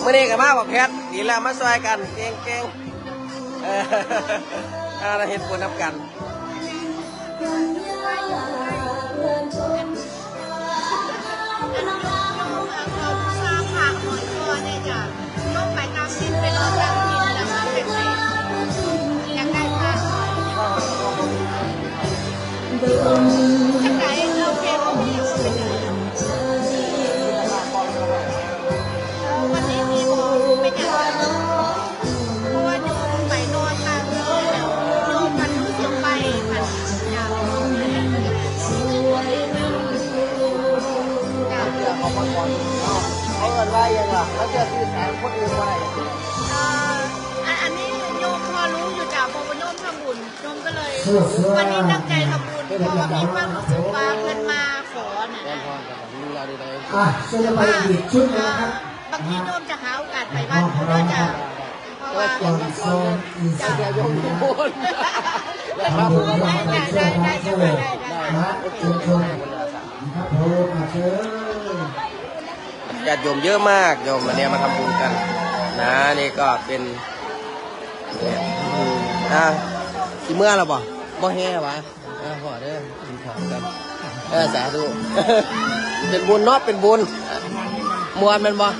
ມື້ນີ້ກໍມາບັກແພັດ ດີແລ້ວ ມາຊ່ອຍກັນ ເກັ່ງໆ ເອີ ເຮັດບຸນນຳກັນ. ເຂົາເອີ້ນວ່າອີ່ຫຍັງວະ? ເຂົາຈະສື່ສານຄົນອື່ນບໍ່ໄດ້. ເອີ ອັນ ອັນນີ້ໂຍມພໍຮູ້ຢູ່ຈ້າ ເພາະວ່າໂຍມທຳບຸນ ໂຍມກໍເລີຍ ວັນນີ້ຕັ້ງໃຈທຳບຸນ ເພາະວ່າມີຄວາມຮູ້ສຶກວ່າເພິ່ນມາຂໍນະ. ອ່ະ ຊ່ວຍກັນໄປອີກຊຸດໜຶ່ງນະຄັບ. ບາງທີໂຍມຈະຫາໂອກາດໄປວັດເດີຈ້າ ເພາະວ່າ ກ່ອນຊອງອີກ ທຳບຸນຮ່ວມກັນຊ່ວຍທານຊ່ວຍນະ ຊຸມຊົນ ນະຄັບຜົມ ອາ ເຊີນ. ຍາດໂຍມເຍອະມາກ ໂຍມມາແນມາທຳບຸນກັນນະ. ນີ້ກໍເປັນ ອ່າ ຊິເມືອແລ້ວບໍ່? ບໍ່ແຫ່ຫວາ? ອ່າ ຂໍເດີ ກິນເຂົ້ານຳກັນ. ເອີ ສາທຸ ເປັນບຸນເນາະ ເປັນບຸນ. ມ່ວນແມ່ນບໍ່?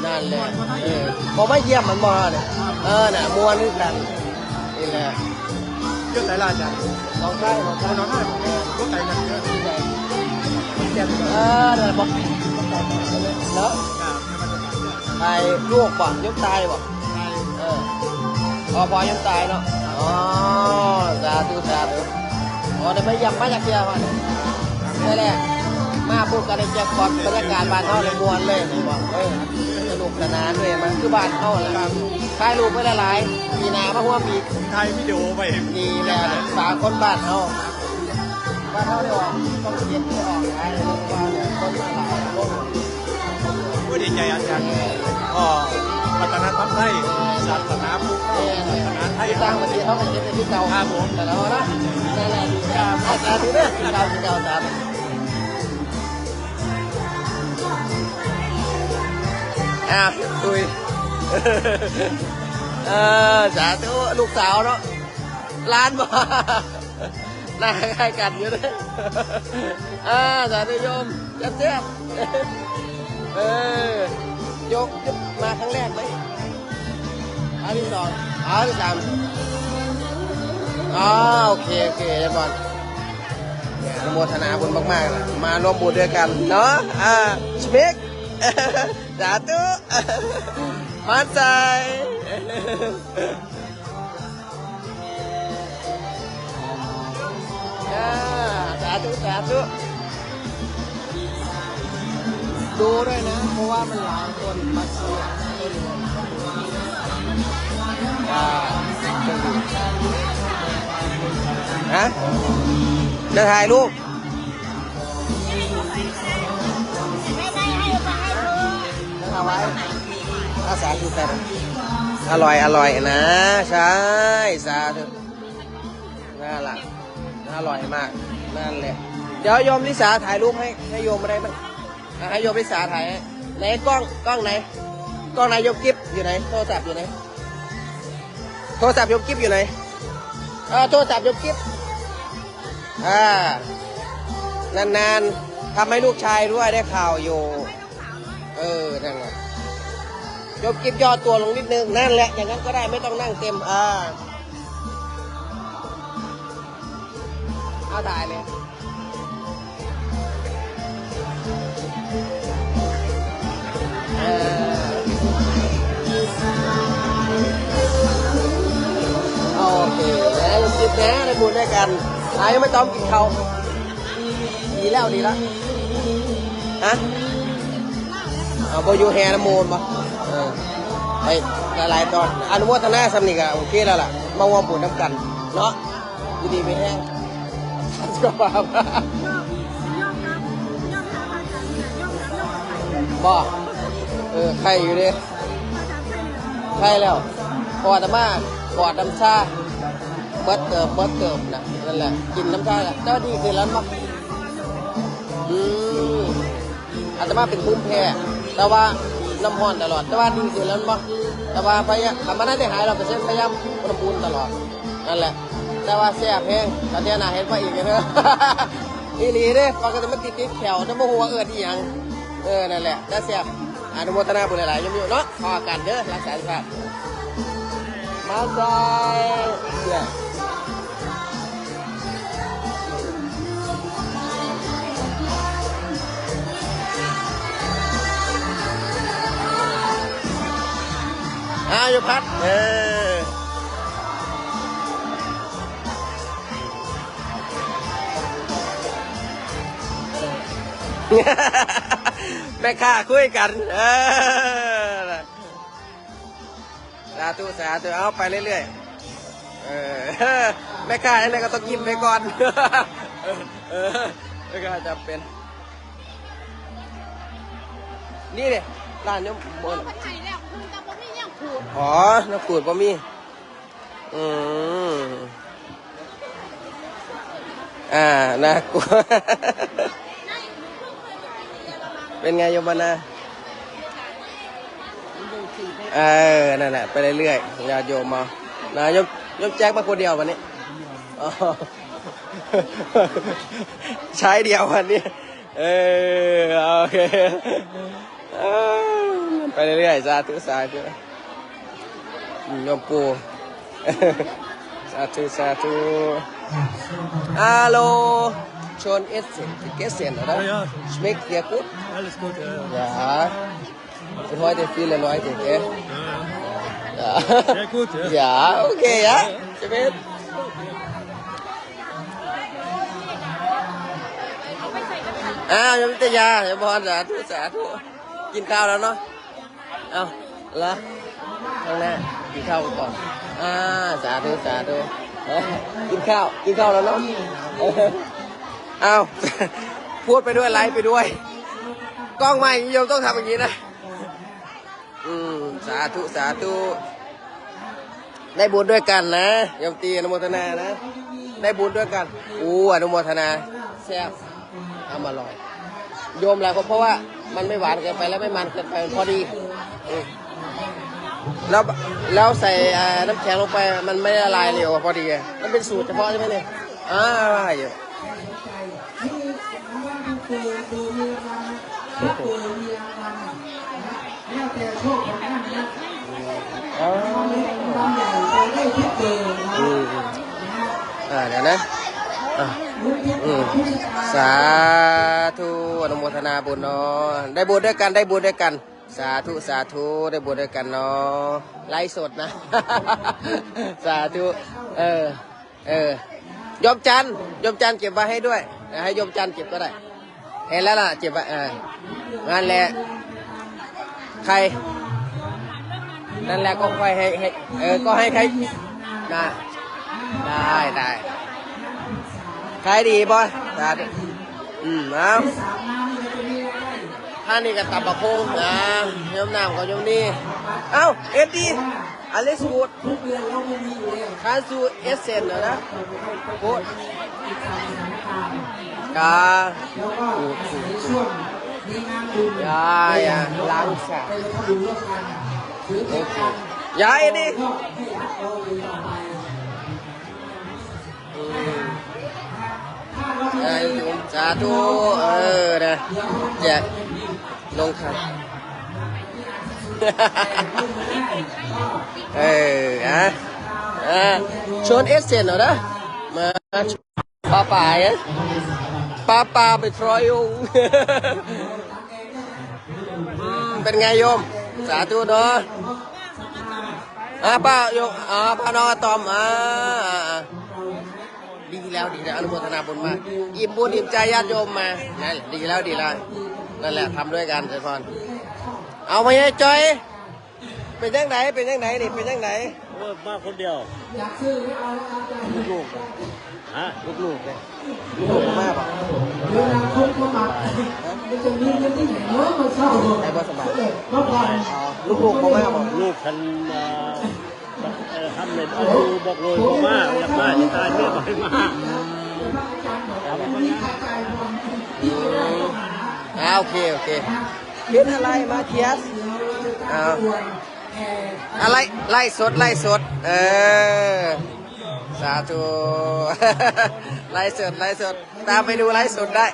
ນັ້ນແຫຼະ ເອີ ບໍ່ມາຢ້ຽມມັນບໍ່? ເອີ ນະ ມ່ວນຄືກັນ. ນີ້ແຫຼະ ຢູ່ໃສລະອາຈານ? ໜອງຄາຍ ໜອງຄາຍ ໜອງຄາຍ ບໍ່ໄກກັນເດີ. ເອີ ນັ້ນບໍ່ ເນາະ ໃຜລູກບໍ່? ຍາຍຕາຍບໍ່? ເອີ ພໍ່ ພໍ່ຍາຍຕາຍເນາະ. ອໍ ສາທຸ ສາທຸ. ອໍ ໄດ້ມາຢ້ຽມມາຈັກເທື່ອບໍ່? ນີ້ແຫຼະ ມາພຸ້ນກໍໄດ້ແຈັກພອດ ບັນຍາກາດບ້ານເຮົານີ້ມ່ວນເລີຍ ເຫັນບໍ່? ເອີ ສະໜຸກສະໜານເລີຍ ມາຄືບ້ານເຮົາແຫຼະ. ຖ່າຍຮູບໄວ້ຫຼາຍໆ ປີໜ້າມາຮ່ວມອີກ. ຖ່າຍວິດີໂອໄວ້ ນີ້ແຫຼະ ສາກົນບ້ານເຮົາ. ບ້ານເຮົາໄດ້ອອກຊ່ອງເຈັດ ໄດ້ອອກຫຼາຍ ຄົນມາຫຼາຍຄົນ. ໂອ້ຍ ດີໃຈອາຈານ ພໍ້ວັດທະນະທຳໄທ ສາສະໜາພຸດ ສາສະໜາໄທ ຢູ່ຕ່າງປະເທດເຮົາກໍເຮັດໄດ້ຄືເກົ່າ. ຄັບຜົມ ແຕ່ລະເນາະ ນັ້ນແຫຼະ ດີງາມ. ອາຈານດີເດີ ດີງາມ ດີງາມ. ອ່າ ຕຸ້ຍ ເອີ ສາທຸ ລູກສາວເນາະ ຫຼານບໍ່? ໜ້າຄ້າຍກັນຢູ່ເດ້. ອ່າ ສາທຸໂຍມ ແຊບໆ. ເອີ ຍົກ ຍົກ ມາຄັ້ງແລກໄໝ? ຄັ້ງທີສອງ ອໍ ທີສາມ. ອໍ ໂອເຄ ໂອເຄ ເຫັນບໍ່? ອະນຸໂມທະນາບຸນມາກໆ ມາຮ່ວມບຸນດ້ວຍກັນເນາະ. ອ່າ ສະເປັກ ສາທຸ ໝານໃສ. ອ່າ ສາທຸ ສາທຸ. ດູດ້ວຍນະ ເພາະວ່າມັນຫຼາຍຄົນມາເຊຍ. ອ່າ ຮະ? ຈະຖ່າຍຮູບ? ເອົາໄວ້. ອາ ສາທຸ ສາທຸ. ອະລ່ອຍ ອະລ່ອຍນະ. ໃຊ່ ສາທຸ. ນັ້ນລະ ອະລ່ອຍມາກ ນັ້ນແຫຼະ. ດຽວໂຍມລິສາຖ່າຍຮູບໃຫ້ ໃຫ້ໂຍມໄດ້ໄໝ? ອ່ະ ໃຫ້ໂຍມລິສາຖ່າຍໃຫ້. ໃນກ້ອງ ກ້ອງໃນ? ກ້ອງໃນໂຍມກິບຢູ່ໃນ? ໂທລະສັບຢູ່ໃນ? ໂທລະສັບໂຍມກິບຢູ່ໃນ? ເອີ ໂທລະສັບໂຍມກິບ. ອ່າ ນານໆ ທຳໃຫ້ລູກຊາຍດ້ວຍ ໄດ້ຂ່າວຢູ່. ເອີ ນັ້ນແຫຼະ ຍົກກິບຍໍຕົວລົງນິດໜຶ່ງ ນັ້ນແຫຼະ ຢ່າງນັ້ນກໍໄດ້ ໄມ່ຕ້ອງນັ່ງເຕັມ ອ່າ ເອົາ ຖ່າຍເລີຍ ເອີ ໂອເຄ ແລ້ວກິນແດ່ ໄດ້ບຸນດ້ວຍກັນ ອາ ຍັງໄມ່ຕ້ອງກິນເຂົ້າ ດີແລ້ວ ດີແລ້ວ ຮະ? ເອົາ ບໍ່ຢູ່ແຫ່ນຳໝູ່ບໍ່? ເອີ ໄປຫຼາຍໆຕອນ ອະນຸໂມທະນາຊ່ຳນີ້ກໍໂອເຄແລ້ວລະ ມາຮ່ວມບຸນນຳກັນເນາະ ຢູ່ດີມີແຮງ ສຸຂະພາບ ບໍ່? ເອີ ໄຄຢູ່ເດ້ ໄຄແລ້ວ ເພາະອາດຕະມາປອດນ້ຳຊາ ເໝິດເຕີບ ເໝິດເຕີບນະ ນັ້ນແຫຼະ ກິນນ້ຳຊາແລ້ວ ແຕ່ວ່າດີຂຶ້ນແລ້ວເນາະ ອືມ ອາດຕະມາເປັນພູມແພ້ ແຕ່ວ່ານ້ຳຮ້ອນຕະຫຼອດ ແຕ່ວ່າດີຂຶ້ນແລ້ວແມ່ນບໍ່? ແຕ່ວ່າພະຍາ ຄັນມັນໄດ້ຫາຍຮ້ອຍເປີເຊັນ ພະຍາຍາມອຸນຫະພູມຕະຫຼອດ ນັ້ນແຫຼະ. ແຕ່ວ່າແຊບແຮງ ຖ້າເທື່ອໜ້າເຮັດມາອີກເດີ. ອີ່ຫຼີເດ້ ປະກະຕິມັນຕິດໆແຂ້ວ ແຕ່ບໍ່ຮູ້ວ່າເອີ້ນອີ່ຫຍັງ. ເອີ ນັ້ນແຫຼະ ແຕ່ແຊບ. ອະນຸໂມທະນາບຸນຫຼາຍໆ ຍາມຢູ່ເນາະ ພໍ້ກັນເດີ ຮັກສາສຸຂະພາບ. ມາໃສ່ ອ້າວ ຢູ່ພັດ ເອີ ແມ່ຄ້າຄຸຍກັນ ເອີ. ສາທຸ ສາທຸ ເອົາ ໄປເລື້ອຍໆ ເອີ ແມ່ຄ້າຈັ່ງໃດກໍຕ້ອງກິນໄປກ່ອນ ເອີ ແມ່ຄ້າຈຳເປັນ ນີ້ເດ້ ຮ້ານຢູ່ ເພິ່ນໃຫ້ແລ້ວ ເພິ່ນກໍບໍ່ມີແນວຂູດ ອໍ ແນວຂູດບໍ່ມີ ອືມ. ອ່າ ນາ ເປັນໄງໂຍມມານາ? ເອີ ນັ້ນແຫຼະ ໄປເລື້ອຍໆ ຍາດໂຍມເອົານະ ໂຍມ ໂຍມແຈກມາຄົນດຽວບັດນີ້ ໃຊ້ດຽວບັດນີ້ ເອີ ໂອເຄ ເອີ ໄປເລື້ອຍໆ ສາທຸ ສາທຸ. ອືມ ໂຍມປູ່ ສາທຸ ສາທຸ. ອາໂລ schönes Essen, gegessen, oder? Ja, ja. Schmeckt sehr gut? Alles gut, ja, ja. Ja. Wie heute viele Leute, gell? Ja, ja. Ja. Sehr gut, ja. Ja, okay, ja. Ja, ja. ເຈົ້າແມ່ນ ອ້າວ ໂຍມວິທະຍາ ໂຍມພອນ ສາທຸ ສາທຸ. ກິນຂ້າວແລ້ວເນາະ? ເອົ້າ ລະ ຂ້າງໜ້າ ກິນຂ້າວກ່ອນ. ອ່າ ສາທຸ ສາທຸ. ເອີ ກິນຂ້າວ ກິນຂ້າວແລ້ວເນາະ? ເອົ້າ ພູດໄປດ້ວຍ ໄລຟ໌ໄປດ້ວຍ. ກ້ອງໃໝ່ ໂຍມຕ້ອງທຳຢ່າງນີ້ນະ. ອືມ ສາທຸ ສາທຸ. ໄດ້ບຸນດ້ວຍກັນນະ ໂຍມຕີ ອະນຸໂມທະນານະ ໄດ້ບຸນດ້ວຍກັນ. ໂອ້ ອະນຸໂມທະນາ ແຊບ ອຳອະລ່ອຍ ໂຍມຫຼາຍຄົນ ເພາະວ່າມັນໄມ່ຫວານເກີນໄປ ແລະ ໄມ່ມັນເກີນໄປ ມັນພໍດີ. ອືມ ແລ້ວ ແລ້ວໃສ່ ອ່າ ນ້ຳແຂງລົງໄປ ມັນໄມ່ລະລາຍເລັວ ພໍດີ. ມັນເປັນສູດສະເພາະໃຊ່ໄໝນີ້? ອ່າ ຢູ່. ອືມ ອ່າ ດຽວນະ ອ່າ ອືມ ສາທຸ ອະນຸໂມທະນາບຸນເນາະ ໄດ້ບຸນດ້ວຍກັນ ໄດ້ບຸນດ້ວຍກັນ ສາທຸ ສາທຸ ໄດ້ບຸນດ້ວຍກັນເນາະ ໄລຟ໌ສົດນະ ສາທຸ ເອີ. ເອີ ໂຍມຈັນ ໂຍມຈັນເກັບໄວ້ໃຫ້ດ້ວຍ ໃຫ້ໂຍມຈັນເກັບກໍໄດ້ ເຫັນແລ້ວລະ ເກັບໄວ້ ເອີ ນັ້ນແຫຼະ ໃຄ ນັ້ນແຫຼະ ກໍຄ່ອຍໃຫ້ ໃຫ້ ເອີ ກໍໃຫ້ໃຄ ນະ ໄດ້ ໄດ້ ຂາຍດີບໍ່? ສາທຸ ອືມ ເອົາ ທາງນີ້ກໍຕຳບັກຫຸ່ງ ອ່າ ໂຍມນ້ຳກໍໂຍມນີ້ ເອົ້າ ເອັດດີ Alles gut. Kannst du essen, oder? Gut. Ja. Gut, gut, gut. Ja, ja, langsam. Okay. Ja, Eddie. ອືມ ສາທຸ ເອີ ນະ ແຈກລົງຄັນ ເອີ ອະ ອະ Schönes Essen, oder? ມາ Papa, ja? Papa Betreuung. ອືມ ເປັນໄງໂຍມ? ສາທຸເນາະ. ອ່າ ປ້າໂຍມ ອ່າ ພານ້ອງອາຕອມ ອ່າ ອ່າ ອ່າ ດີແລ້ວ ດີແລ້ວ ອະນຸໂມທະນາບຸນມາ ອີ່ມບຸນອີ່ມໃຈຍາດໂຍມມາ ນັ້ນ ດີແລ້ວ ດີແລ້ວ ນັ້ນແຫຼະ ທຳດ້ວຍກັນ ໄຊພອນ. ເອົາ ມາໃຫ້ຈ່ອຍ ເປັນຈັ່ງໃດ ເປັນຈັ່ງໃດນີ້ ເປັນຈັ່ງໃດ? ໂອ້ຍ ມາຄົນດຽວ ລູກໆ ຮະ? ລູກໆເດ້ ລູກໆບໍ່ມາບໍ່? ຮະ? ໃຜບໍ່ສະບາຍ? ລູກໆບໍ່ມາບໍ່? ລູກຄັນ ເອີ ເອີ ຮຳເລັດ ເອົາຢູ່ ບອກໂລຍບໍ່ມາ ຢາກມາ ຊິຕາຍເມຍບໍ່ໃຫ້ມາ. ອືມ ອ່າ ໂອເຄ ໂອເຄ. ເປັນອະໄລມາທຽສ? ອ້າວ ອະໄລ ໄລສົດ ໄລສົດ ເອີ ສາທຸ ໄລສົດ ໄລສົດ ຕາມໄປດູໄລສົດໄດ້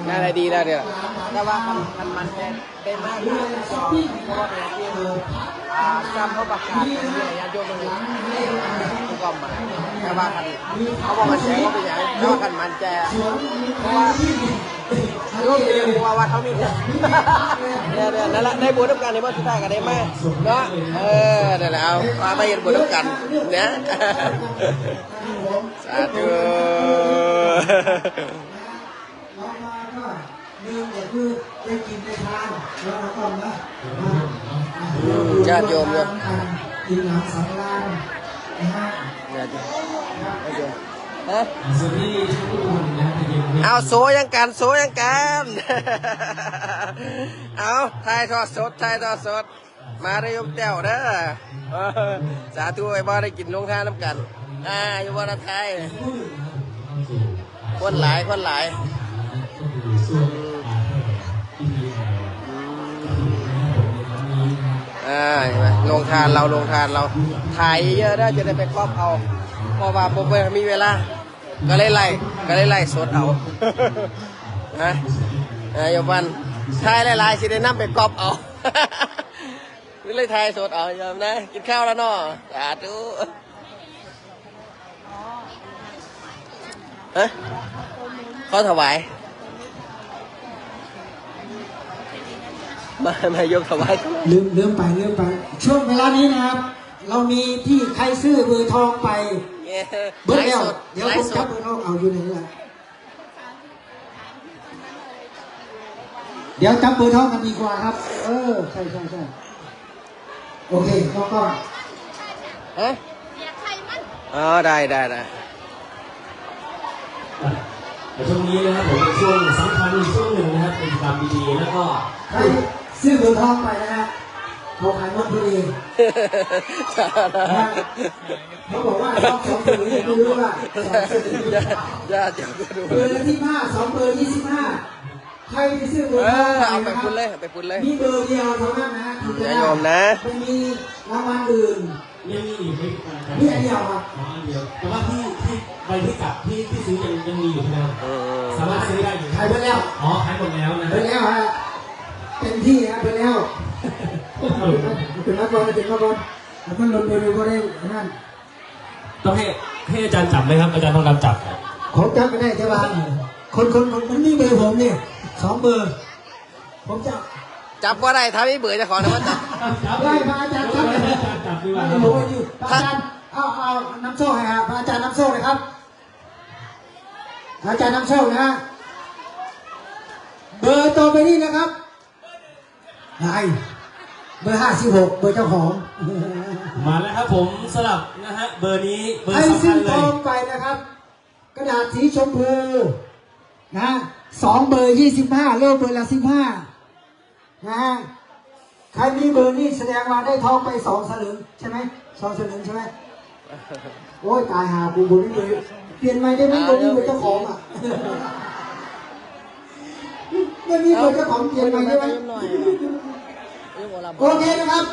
ງານໄດ້ດີແລ້ວເດີ ແຕ່ວ່າຄັນ ຄັນມັນແຕ່ ໄດ້ມາກກວ່າ ເພາະວ່າເປັນທີ່ ອ່າ ຊ້ຳເຮົາປະກາດເປັນເລື່ອຍ ຍາດໂຍມເພິ່ນກໍມາ ແຕ່ວ່າຄັນເຮົາບໍ່ໝັ້ນໃຈບໍ່ເປັນຫຍັງ ແຕ່ວ່າຄັນໝັ້ນໃຈ ເພາະວ່າໂຍມເອງບໍ່ວ່າວັດເຮົາມີ ແຕ່ນັ້ນລະ ໄດ້ບຸນນຳກັນ ໃນມື້ສຸດທ້າຍກໍໄດ້ມາເນາະ ເອີ ນັ້ນລະ ເອົາ ມາເຮັດບຸນນຳກັນນະ ສາທຸ. ເຮົາມາກໍໜຶ່ງກໍຄືໄດ້ກິນໄດ້ທານເນາະ ເຮົາຕ້ອງນະ ອືມ ຍາດໂຍມເນາະ ກິນໜຳສຳລານນະຮະ ຍາດໂຍມ ຮະ ເອົາ ໂຊຫຍັງກັນ ໂຊຫຍັງກັນ ເອົາ ຖ່າຍທອດສົດ ຖ່າຍທອດສົດ. ມາເດີໂຍມແຕ້ວເດີ ສາທຸ ໃຫ້ບໍ່ໄດ້ກິນໂຮງທານນຳກັນ ອ່າ ຢູ່ບໍ່ລະໄທ ຄົນຫຼາຍ ຄົນຫຼາຍ ອ່າ ເຫັນໄໝ ໂຮງທານລາວ ໂຮງທານລາວ ຖ່າຍເຍອະໆເດີ ຈະໄດ້ໄປກອບເອົາ ເພາະວ່າບໍ່ ບໍ່ມີເວລາ ກໍເລີຍໄລ ກໍເລີຍໄລສົດເອົາ ຮະ ອ່າ ໂຍມວັນ ຖ່າຍຫຼາຍໆ ຊິໄດ້ນຳໄປກອບເອົາ. ເລີຍຖ່າຍສົດເອົາ ຍາມນະ ກິນຂ້າວແລ້ວເນາະ ສາທຸ ຮະ ຂໍຖວາຍ ມາ ມາໂຍມຖວາຍ ລືມ ລືມໄປ ລືມໄປ ຊ່ວງເວລານີ້ນະຄັບ ເຮົາມີທີ່ໃຄຊື້ເບີທອງໄປ ເບິດແລ້ວ ໄລສົດ ດຽວ ໄລສົດ ຜົມຈັບເບີທອງ ເອົາ ຢູ່ໃນນີ້ລະ เดี๋ยวจับเบอร์ท้องกันดีกว่าครับ เออ ใช่ ใช่ ใช่ โอเค กล้อง กล้อง ฮะ เสียไข่มัน อ๋อ ได้ ได้ ได้ แต่ช่วงนี้นะครับผม เป็นช่วงสำคัญอีกช่วงหนึ่งนะครับ เป็นกิจกรรมดีๆ แล้วก็ ใครซื้อเบอร์ท้องไปนะฮะ เขาขายหมดพอดี นะฮะ เขาบอกว่าท้องสองเบอร์นี่ไม่รู้ว่าสองเบอร์ อย่า อย่า อย่า เบอร์ละยี่สิบห้า สองเบอร์ยี่สิบห้า ใครที่ซื้อเบอร์ เออ เอาไปพุ้นเลย เอาไปพุ้นเลย มีเบอร์เดียวเท่านั้นนะ ถึงจะได้ อย่ายอมนะ ไม่มีรางวัลอื่น ยังมีอีกไหม มีอันเดียวครับ อ๋อ อันเดียว แต่ว่าที่ ที่ ใบที่จับ ที่ ที่ซื้อยัง ยังมีอยู่ใช่ไหมครับ เออ สามารถซื้อได้อยู่ ขายหมดแล้ว อ๋อ ขายหมดแล้วนะ หมดแล้วฮะ เต็มที่ฮะ หมดแล้ว เอาเป็นนักบอล เป็นนักบอล แล้วมันลงไปเลยก็ได้นั่น ต้องให้ ให้อาจารย์จับไหมครับ อาจารย์ทองดำจับ ผมจับก็ได้ แต่ว่า คน คน คน มันมีเบอร์ผมเนี่ย สองเบอร์ ผมจับ จับบ่ได้ ถ้ามีเบอร์เจ้าของนะ ว่าจับ จับได้ พระอาจารย์จับเลย อาจารย์จับดีกว่าครับ โอ้ย พระอาจารย์ เอา เอานำโชคให้ฮะ พระอาจารย์นำโชคเลยครับ พระอาจารย์นำโชคนะฮะ เบอร์ต่อไปนี้นะครับ ไอ้ เบอร์ห้าสิบหก เบอร์เจ้าของ มาแล้วครับผม สลับนะฮะ เบอร์นี้ เบอร์สำคัญเลย ใครซื้อทองไปนะครับ กระดาษสีชมพูนะฮะ สองเบอร์ ยี่สิบห้า เลือกเบอร์ละ สิบห้า นะฮะ ใครมีเบอร์นี้แสดงว่าได้ทองไปสองสลึงใช่ไหม สองสลึงใช่ไหม โอ้ย ตายห่า กูบ่มีเบอร์ เปลี่ยนใหม่ได้ไหม บ่มีเบอร์เจ้าของอะ ไม่มีเบอร์เจ้าของ เปลี่ยนใหม่ได้ไหม โอเคนะครับ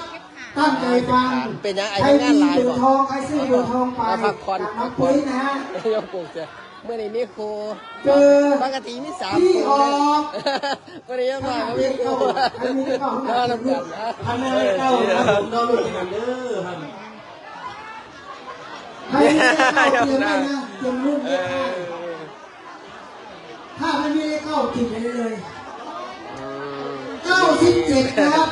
ตั้งใจฟัง เป็นหยัง ไอ้ ใครมีเบอร์ทอง ใครซื้อเบอร์ทองไป มาพักผ่อน จากน้องปุ้ยนะฮะ ยกปลูกเสีย มื้อนี้มีครู เบอร์ ปกติมีสาม ที่ ครู ออก มื้อนี้ยังน้อย บ่มีครู ใครมีเลขเก้า นอนนำกันนะ คันมีเลขเก้านะ ผมนอนด้วยกันเด้อครับ ใครมีเลขเก้า เตรียมไว้นะ เตรียมรูปเลขเก้า เออ ถ้าไม่มีเลขเก้า ติดไปเลย อืม เก้าสิบเจ็ด นะครับ